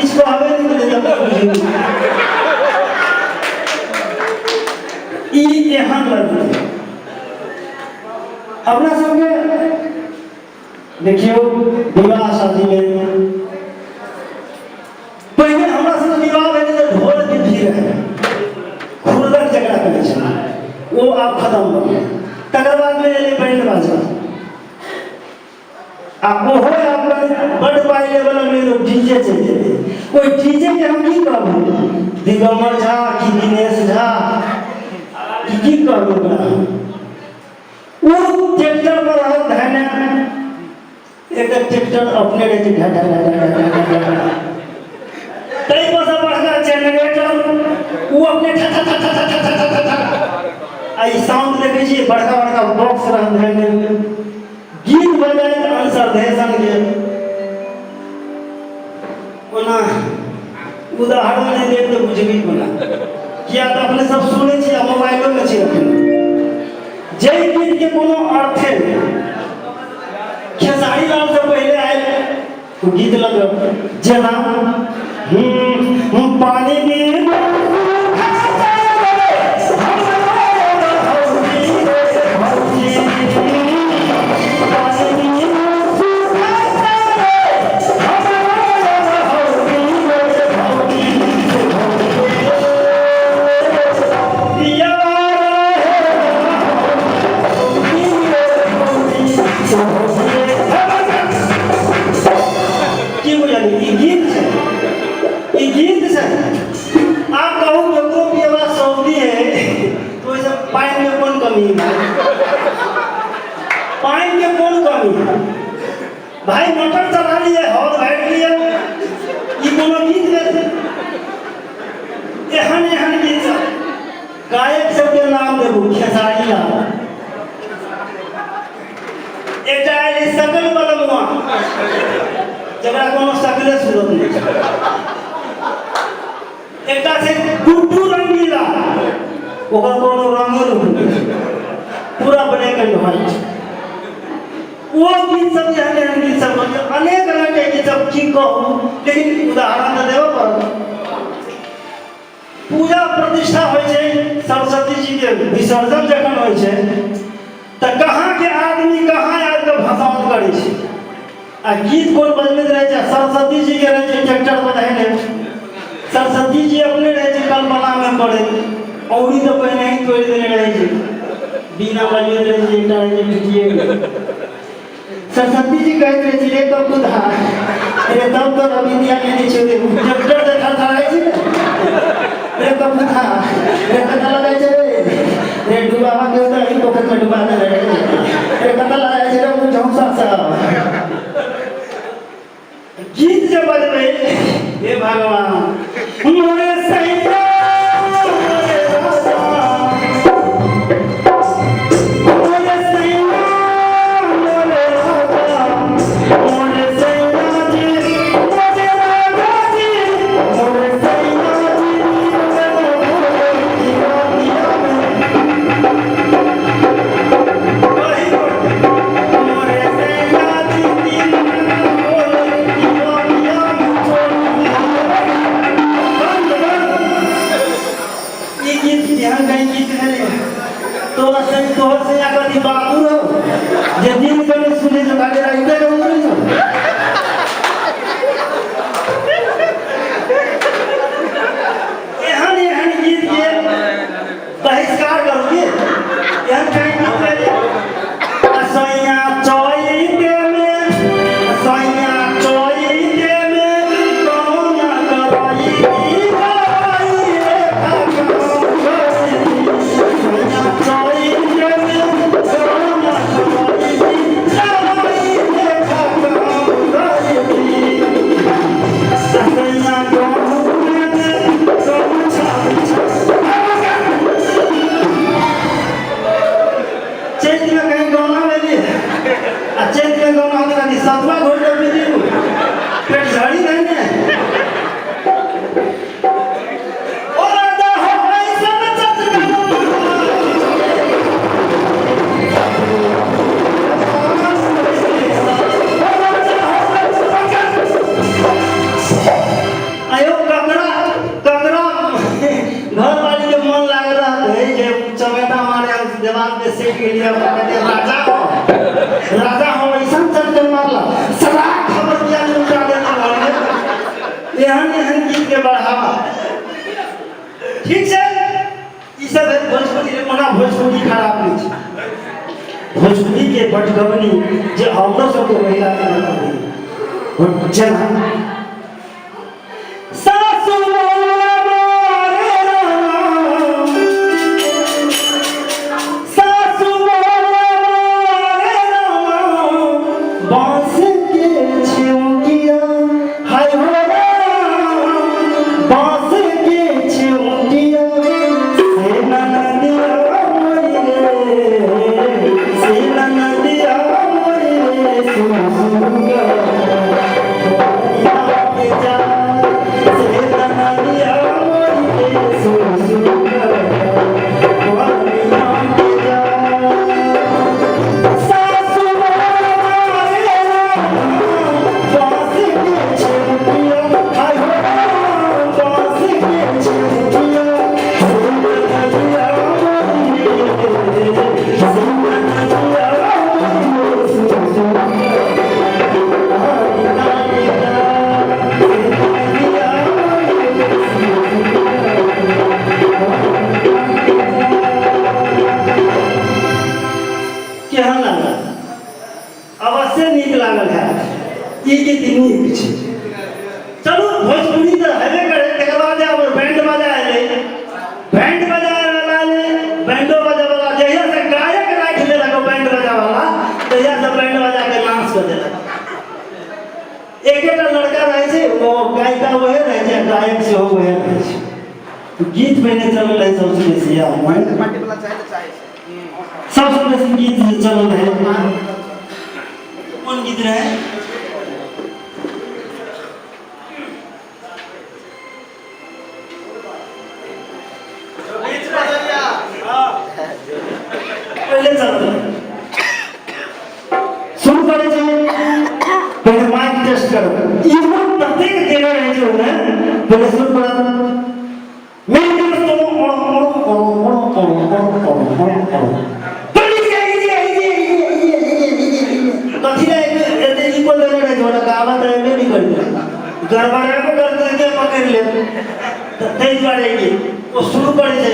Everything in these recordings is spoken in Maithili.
किछु कहबे नहि केलै तब तक बुझि गेलियै। ई एहन लगलै अपना सबके। देखियौ, विवाह शादीमे पहिने हमरा सबके विवाह भेलै तऽ ढोल विधि रहै, खुरदक जकरा कहै छै, ओ आब खतम भऽ गेल। तकर बादमे एलै बैंड बाजा, आ ओहो आब बड्ड पाइ लेबऽ लगलै तऽ डीजे चलि गेलै। ओहि डीजे के हम की कहू, दिगम्बर झा कि दिनेश झा कि की कहू ओकरा? ओ ट्रैक्टर पर रहत धैने, एक ट्रैक्टर अपने रहै छै ढा ढा ढा ढा ढा ढा ढा, ताहि पर से बड़का जनरेटर, ओ अपने ठा ठा ठा ठा ठा ठा ठा ठा। आ ई साउंड देखै छियै, बड़का बड़का बॉक्स रहत धैने, गीत बजाइत अंसरधेसन के। ओना उदाहरण नहि देब तऽ बुझबी कोना? किया तऽ अपने सब सुनै छी आ मोबाइलोमे छी रखने, जाहि गीतके कोनो अर्थे नहि। खेसारी लाल से पहिले आयल ओ गीत लगल जेना पानी बिन की बुझलियै? ई गीत छै, ई गीत छै। आब कहू, ककरो पियबा सऊदी है तो ओहिसँ पानिके कोन कमी है भाई? पानिके कोन कमी है भाई? मोटर चला लिए, हौद भरि लिए। ई कोनो गीत भेल? एहन एहन गीत सब, गायक सबके नाम देबू, खेसारी लाल एकटा आयल, सकल बलमुआ, जकरा कोनो सकले सूरत नहि छै। एकटा छै गुड्डू रंगीला, ओकर कोनो रंगे रूप नहि छै, पूरा ब्लैक एंड व्हाइट। ओ गीत सब, एहन एहन गीत सब, अनेक रंगके गीत सब, की कहू, लेकिन उदाहरण तऽ देबऽ पड़त। पूजा प्रतिष्ठा होइ छै, सरस्वती जी के विसर्जन जखन होइ छै तऽ कहाँ के आदमी कहाँ आबि कऽ भसाउन करै छै आ गीत कोन बजबैत रहै छै? सरस्वती जी के रहै छै ट्रैक्टर बधेने, सरस्वती जी अपने रहै छै कल्पनामे पड़ैत, औरी तऽ पहिने ही तोड़ि देने रहै छै, बिना बजबैत रहै छै, एकटा रहै छै टूटिए गेल। सरस्वती जी कहैत रहै छै, रे कबूधा रे, तब तो विद्या लेने छै, ट्रैक्टर से थरथराइ छै ने, रे कबूधा रे, कतऽ लगाइ छै रे? रे डुबावा के तऽ एहि पोखरिमे डुबा देने रे। रे कतऽ लगाइ छै रे झौसा सब? गीत जे बजबै, हे भगवान, मोरे सैया, मोरे राजा, मोरे सैया, मोरे राजा, मोरे सैया जी, मोरे राजा जी, मोरे सैया जी, मोरे सैया जी, बंद बंद। गेलियै राजा हो, राजा हो। ऐसा चक्कर मारला सदा खबर किया लुटा देना घर। एहन एहन गीत के बढ़ावा। ठीक छै, ई सब भोजपुरी। ओना भोजपुरी खराब नहि छै। भोजपुरी के बटगबनी जे हमरो सबके महिला के जेना सासु सासु बांस के छिउकिया, हाय हो बांस के छिउकिया, से ननदिया मोरी रे, से ननदिया मोरी रे, सुसुगा के जा, से ननदिया मोरी रे, सुसुगा के जा। सासु बांस के छिउकिया, हाय हो बांस के छिउकिया, से ननदिया मोरी रे, से ननदिया मोरी रे, सुसुगा केहन लागल? अवश्य नीक लागल है। ई गीत नीक छै। चलू, भोजपुरी तऽ हेबे करे। तकर बाद आब बैंड बाजा एलै। बैंड बजाए वाला एलै। बैंडो बजाए वाला जहिया से गायक राखि लेलक बैंड बजाए वाला, तहिया से बैंड बजा के नाश कऽ देलक। एकेटा लड़का रहै छै, ओ गायिका वहे रहै छै, गायक सेहो वहे रहै छै। गीत पहिने चलल रहै सबसँ बेसी, सबसँ बेसी गीत जे चलल रहै कोन गीत रहै? पहिले चलल रहै। शुरू करै छै, पहिले माइक टेस्ट करू। इहो प्रत्येक देने रहै छै ओहिमे। पहिले शुरू करत, मेरे दोस्तों, कथी लए एते इक्वल देने रहै छै? ओकरा गाबत एबे नहि करी, गड़बड़ेबो करतै के पकड़ि लेत। तऽ ताहि दुआरे कि ओ शुरू करै छै,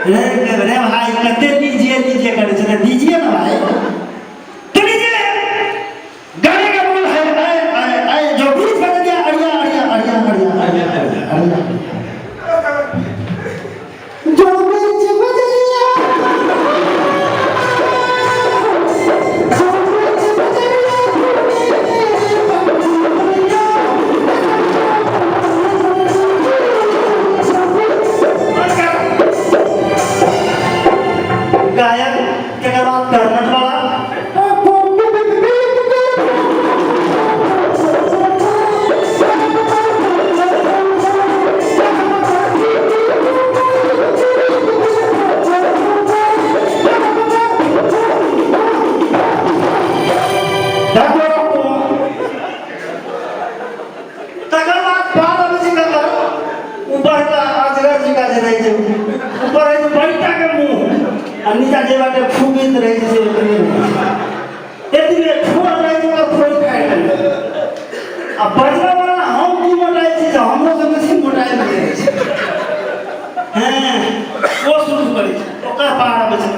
रे रे भाई, कते लीजिए लीजिए करै छै? दीजिए ना भाई। तो लीजिए, गाने का बोल है आए आए आए, जो बीच बज गया, अड़िया अड़िया अड़िया अड़िया अड़िया अड़िया, जो बीच बज गया, जो बीच बज गया। गायक, तकर बाद कर्नट वाला। तकर बाद पार अबै छै ककर ऊपर का अजगर जकाँ जे रहै छै। ऊपर रहै छै बड़ीटा के मुँह आ नीचा जे बाटे फूकैत रहै छै से ओतबे रहै छै। एतबे ठोर रहै छै, ओकरा फोड़ि फाड़ि देलक। आ बजबऽ वाला हम की मोटाइ छी जे हमरो से बेसी मोटाइ नहि रहै छै। हँ, ओ शुरू करै छै, ओकर पार अबै छै।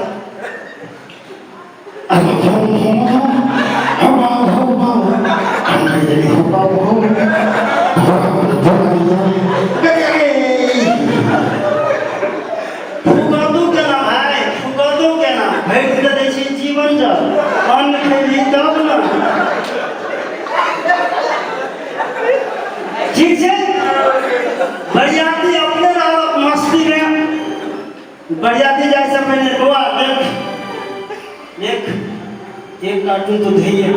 फुकदू केना भाइ, फुकदू केना? भरि तऽ दै छी जीवन जल, अन्न खेबही तब ने। ठीक छै, बरियाती अपने रहलक मस्तीमे। बरियाती जाइ से पहिने, बौआ देख देख, एक कार्टून तो धैये।